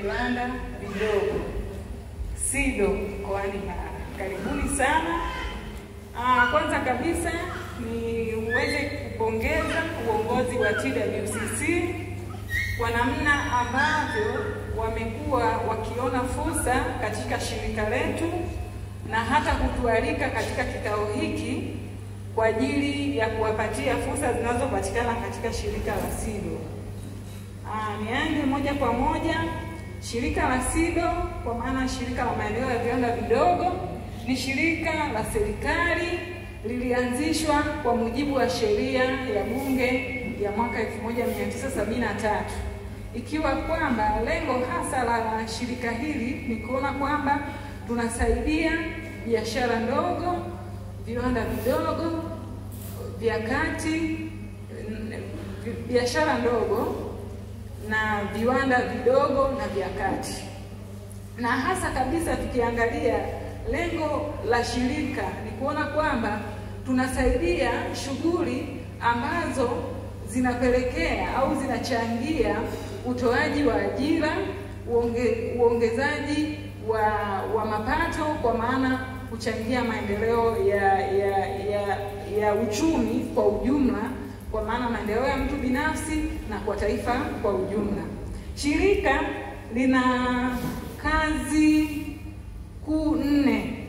viwanda vidogo SIDO mkoani Mara. Karibuni sana. Kwanza kabisa ni uweze kupongeza uongozi wa TWCC kwa namna ambavyo wamekuwa wakiona fursa katika shirika letu na hata kutualika katika kikao hiki kwa ajili ya kuwapatia fursa zinazopatikana katika shirika la SIDO. Nianze moja kwa moja. Shirika la SIDO, kwa maana shirika la maendeleo ya viwanda vidogo, ni shirika la serikali, lilianzishwa kwa mujibu wa sheria ya Bunge ya mwaka 1973, ikiwa kwamba lengo hasa la shirika hili ni kuona kwamba tunasaidia biashara ndogo, viwanda vidogo, vya kati, biashara ndogo na viwanda vidogo na vya kati. Na hasa kabisa tukiangalia lengo la shirika ni kuona kwamba tunasaidia shughuli ambazo zinapelekea au zinachangia utoaji wa ajira, uongezaji wa mapato, kwa maana kuchangia maendeleo ya uchumi kwa ujumla, kwa maana maendeleo ya mtu binafsi na kwa taifa kwa ujumla. Shirika lina kazi kuu nne.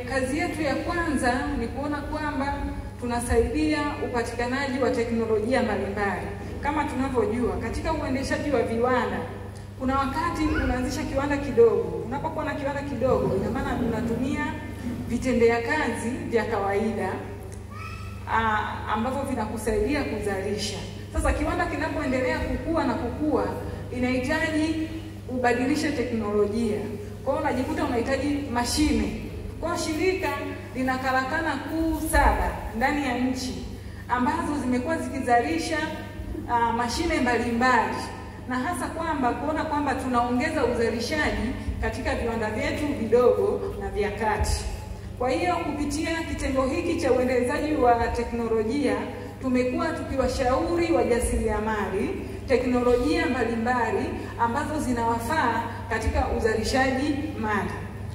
Kazi yetu ya kwanza ni kuona kwamba tunasaidia upatikanaji wa teknolojia mbalimbali. Kama tunavyojua katika uendeshaji wa viwanda, kuna wakati unaanzisha kiwanda kidogo. Unapokuwa na kiwanda kidogo, ina maana unatumia vitendea kazi vya kawaida ambavyo vinakusaidia kuzalisha. Sasa kiwanda kinapoendelea kukua na kukua, inahitaji ubadilishe teknolojia. Kwa hiyo unajikuta unahitaji mashine. Kwa shirika lina karakana kuu 7 ndani ya nchi ambazo zimekuwa zikizalisha mashine mbalimbali, na hasa kwamba kuona kwamba tunaongeza uzalishaji katika viwanda vyetu vidogo na vya kati. Kwa hiyo kupitia kitengo hiki cha uendelezaji wa teknolojia tumekuwa tukiwashauri wajasiriamali teknolojia mbalimbali ambazo zinawafaa katika uzalishaji mali.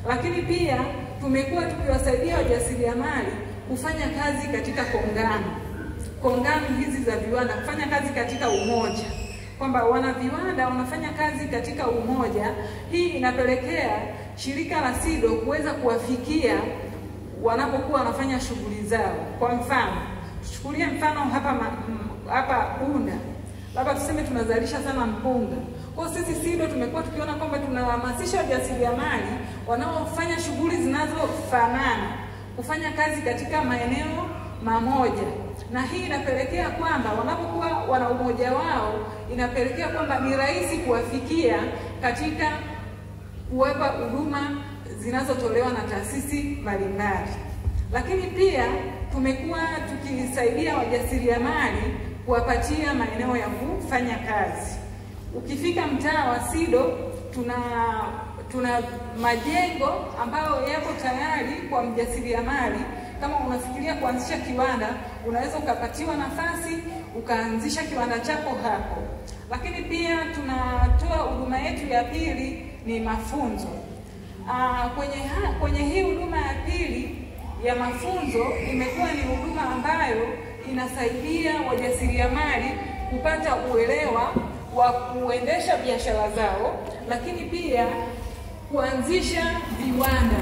Lakini pia tumekuwa tukiwasaidia wajasiriamali kufanya kazi katika kongano hizi za viwanda, kufanya kazi katika umoja, kwamba wana viwanda wanafanya kazi katika umoja. Hii inapelekea shirika la SIDO kuweza kuwafikia wanapokuwa wanafanya shughuli zao. Kwa mfano, tuchukulie mfano hapa Bunda, labda tuseme tunazalisha sana mpunga. Kwa sisi SIDO tumekuwa tukiona kwamba tunahamasisha wajasiriamali wanaofanya shughuli zinazofanana kufanya kazi katika maeneo mamoja, na hii inapelekea kwamba wanapokuwa wana umoja wao, inapelekea kwamba ni rahisi kuwafikia katika kuwapa huduma zinazotolewa na taasisi mbalimbali. Lakini pia tumekuwa tukisaidia wajasiriamali kuwapatia maeneo ya kufanya kazi. Ukifika mtaa wa SIDO tuna majengo ambayo yako tayari kwa mjasiriamali. Kama unafikiria kuanzisha kiwanda, unaweza ukapatiwa nafasi ukaanzisha kiwanda chako hapo. Lakini pia tunatoa huduma yetu ya pili ni mafunzo. Kwenye hii huduma ya pili ya mafunzo imekuwa ni huduma ambayo inasaidia wajasiriamali kupata uelewa wa kuendesha biashara zao, lakini pia kuanzisha viwanda.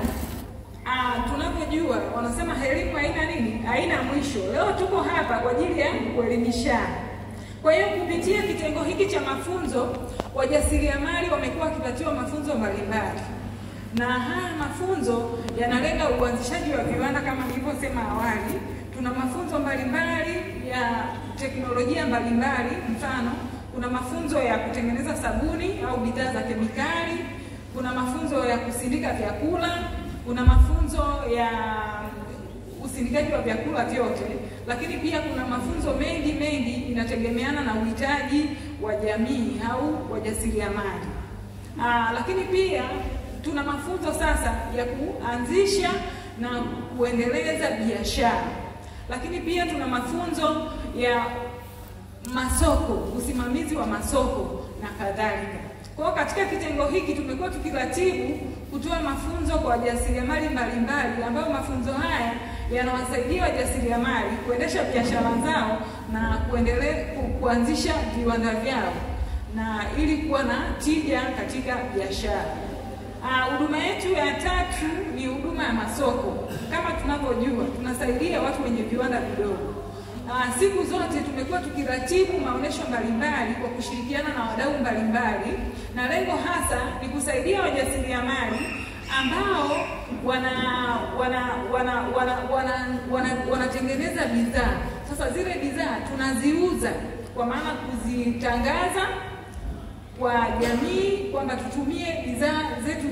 Tunavyojua wanasema elimu haina nini? Haina mwisho. Leo tuko hapa kwa ajili ya kuelimishana. Kwa hiyo kupitia kitengo hiki cha mafunzo, wajasiriamali wamekuwa wakipatiwa mafunzo mbalimbali. Na haya mafunzo yanalenga uanzishaji wa viwanda kama nilivyosema awali. Tuna mafunzo mbalimbali ya teknolojia mbalimbali, mfano kuna mafunzo ya kutengeneza sabuni au bidhaa za kemikali, kuna mafunzo ya kusindika vyakula, kuna mafunzo ya usindikaji wa vyakula vyote, lakini pia kuna mafunzo mengi mengi inategemeana na uhitaji wa jamii au wajasiriamali. Lakini pia tuna mafunzo sasa ya kuanzisha na kuendeleza biashara. Lakini pia tuna mafunzo ya masoko, usimamizi wa masoko na kadhalika. Kwa hiyo katika kitengo hiki tumekuwa tukiratibu kutoa mafunzo kwa wajasiriamali mbalimbali, ambayo mafunzo haya yanawasaidia wajasiriamali kuendesha biashara zao na kuendelea kuanzisha viwanda vyao na ili kuwa na tija katika biashara. Huduma yetu ya tatu ni huduma ya masoko. Kama tunavyojua, tunasaidia watu wenye viwanda vidogo. Siku zote tumekuwa tukiratibu maonesho mbalimbali kwa kushirikiana na wadau mbalimbali, na lengo hasa ni kusaidia wajasiriamali ambao wanatengeneza bidhaa. Sasa zile bidhaa tunaziuza, kwa maana kuzitangaza kwa jamii kwamba tutumie bidhaa zetu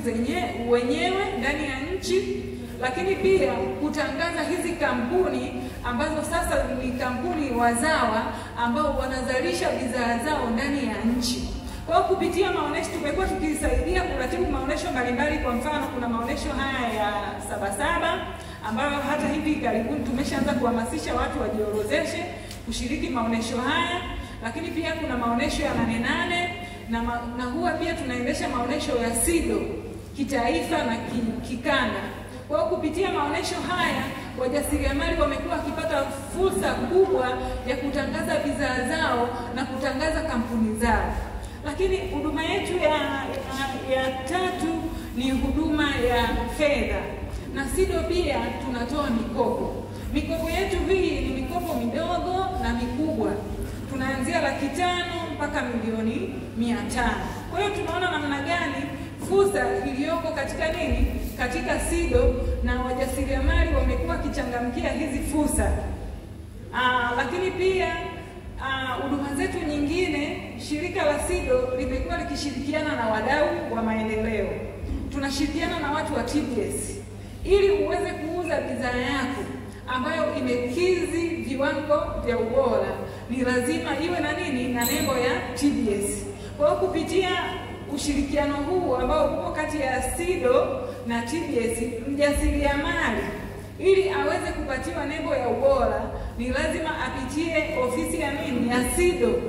wenyewe ndani ya nchi, lakini pia kutangaza hizi kampuni ambazo sasa ni kampuni wazawa ambao wanazalisha bidhaa zao ndani ya nchi. Kwa kupitia maonesho tumekuwa tukisaidia kuratibu maonesho mbalimbali. Kwa mfano kuna maonesho haya ya Sabasaba ambayo hata hivi karibuni tumeshaanza kuhamasisha watu wajiorodheshe kushiriki maonesho haya, lakini pia kuna maonesho ya Nane Nane na huwa pia tunaendesha maonesho ya SIDO kitaifa na kikanda. Kwa kupitia maonesho haya wajasiriamali wamekuwa wakipata fursa kubwa ya kutangaza bidhaa zao na kutangaza kampuni zao. Lakini huduma yetu ya tatu ni huduma ya fedha. Na SIDO pia tunatoa mikopo. Mikopo yetu hii ni mikopo midogo na mikubwa. Tunaanzia 500,000 mpaka 500,000,000. Kwa hiyo tunaona namna gani fursa iliyoko katika nini? Katika SIDO, na wajasiriamali wamekuwa wakichangamkia hizi fursa. Lakini pia huduma zetu nyingine, shirika la SIDO limekuwa likishirikiana na wadau wa maendeleo. Tunashirikiana na watu wa TBS ili uweze kuuza bidhaa yako ambayo imekidhi viwango vya ubora, ni lazima iwe na nini? Na nembo ya TBS. Kwa hiyo kupitia ushirikiano huu ambao upo kati ya SIDO na TBS, mjasiriamali ili aweze kupatiwa nembo ya ubora ni lazima apitie ofisi ya nini? Ya SIDO.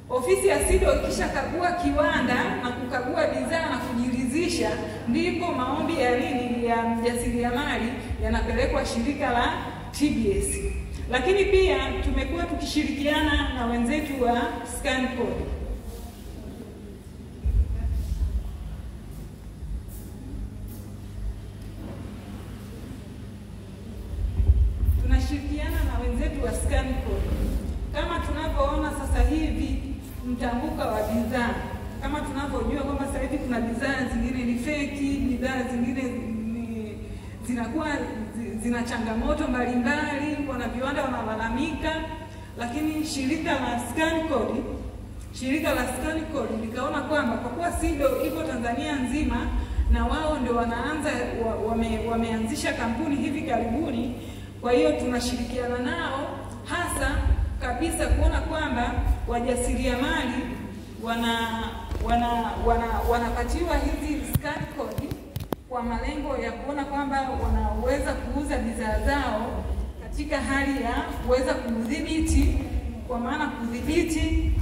Ofisi ya SIDO ikishakagua kiwanda na kukagua bidhaa na kujiridhisha, ndipo maombi ya nini? Ya mjasiriamali yanapelekwa shirika la TBS. Lakini pia tumekuwa tukishirikiana na wenzetu wa ScanCode. Tunashirikiana na wenzetu wa ScanCode. Kama tunavyoona sasa hivi mtambuka wa bidhaa, kama tunavyojua kwamba sasa hivi kuna bidhaa zingine ni feki, bidhaa zingine ni zinakuwa zina changamoto mbalimbali, wana viwanda wanalalamika, lakini shirika la ScanCode likaona kwamba kwa kuwa SIDO ipo Tanzania nzima na wao ndio wanaanza wameanzisha kampuni hivi karibuni, kwa hiyo tunashirikiana nao hasa kabisa kuona kwamba wajasiriamali wanapatiwa hizi ScanCode kwa malengo ya kuona kwamba wanaweza kuuza bidhaa zao katika hali ya kuweza kudhibiti, kwa maana kudhibiti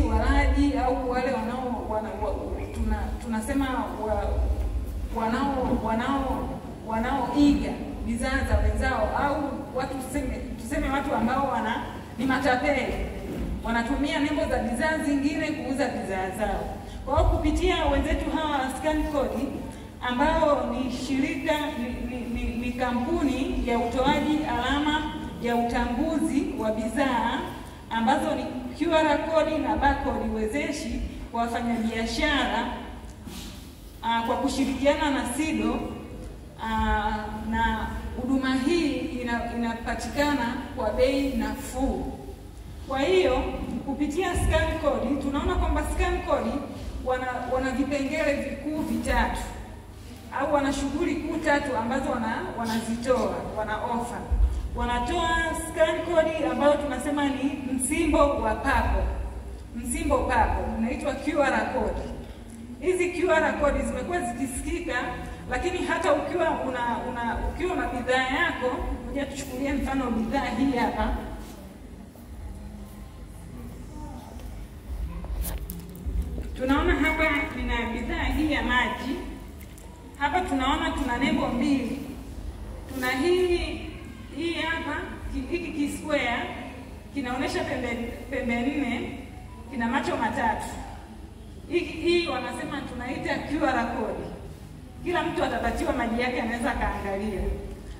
walaji au wale tunasema wanaoiga bidhaa za wenzao, au watu tuseme watu ambao ni matapeli, wanatumia nembo za bidhaa zingine kuuza bidhaa zao. Kwa kupitia wenzetu hawa ScanCode ambao ni shirika ni kampuni ya utoaji alama ya utambuzi wa bidhaa ambazo ni QR code na barcode wezeshi kwa wafanyabiashara, kwa kushirikiana na SIDO, na huduma hii inapatikana kwa bei nafuu. Kwa hiyo kupitia ScanCode tunaona kwamba ScanCode wana vipengele vikuu vitatu au wana shughuli kuu tatu ambazo wanazitoa, wana offer. Wanatoa ScanCode ambayo tunasema ni msimbo wa papo. Msimbo papo unaitwa QR code. Hizi QR code zimekuwa zikisikika, lakini hata ukiwa ukiwa na bidhaa yako, ngoja tuchukulie mfano bidhaa hii hapa. Tunaona hapa nina bidhaa hii ya maji. Hapa tunaona tuna nembo mbili. Tuna hii hapa, hiki kisquare kinaonesha pembe nne, kina macho matatu. Hii wanasema tunaita QR code. Kila mtu atapatiwa maji yake, anaweza kaangalia.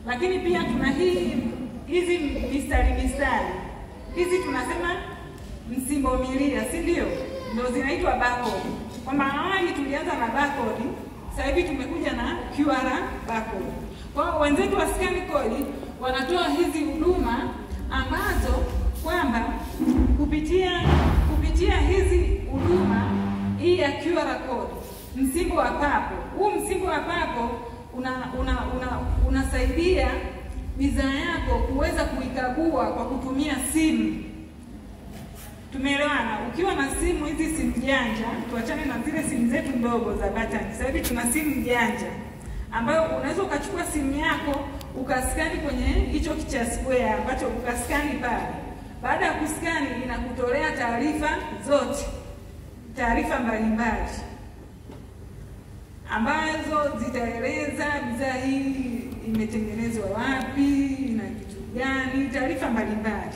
Lakini pia tuna hizi mistari. Hizi tunasema msimbo milia, si ndio? Ndio zinaitwa barcode. Kwamba awali tulianza na barcode, sasa hivi tumekuja na QR barcode. Kwa hiyo wenzetu wa scan code wanatoa hizi huduma ambazo kwamba kupitia hizi huduma hii ya QR code, msimbo wa papo. Huu msimbo wa papo unasaidia bidhaa yako kuweza kuikagua kwa kutumia simu. Tumeelewana? Ukiwa na simu hizi simu janja, tuachane na zile simu zetu ndogo za button. Sasa hivi tuna simu janja ambayo unaweza ukachukua simu yako ukaskani kwenye hicho kicha square ambacho ukaskani pale. Baada ya kuskani inakutolea taarifa zote, taarifa mbalimbali ambazo zitaeleza bidhaa hii imetengenezwa wapi, ina kitu gani, taarifa mbalimbali.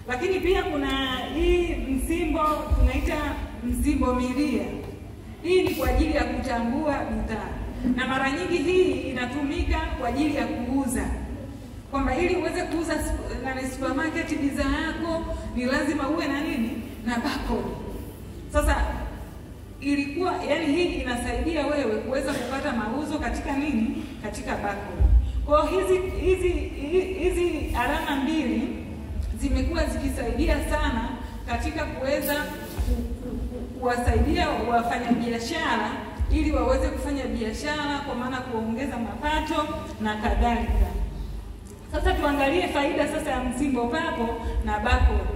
Lakini pia kuna hii msimbo tunaita msimbo milia. Hii ni kwa ajili ya kutambua bidhaa, na mara nyingi hii inatumika kwa ajili ya kuuza. Kwamba ili uweze kuuza na supermarket bidhaa yako ni lazima uwe na nini? Na barcode. Sasa ilikuwa yani hii inasaidia wewe kuweza kupata mauzo katika nini? Katika barcode. Kwa hiyo hizi alama mbili zimekuwa zikisaidia sana katika kuweza kuwasaidia wafanyabiashara ili waweze kufanya biashara, kwa maana kuongeza mapato na kadhalika. Sasa tuangalie faida sasa ya msimbo papo na barcode.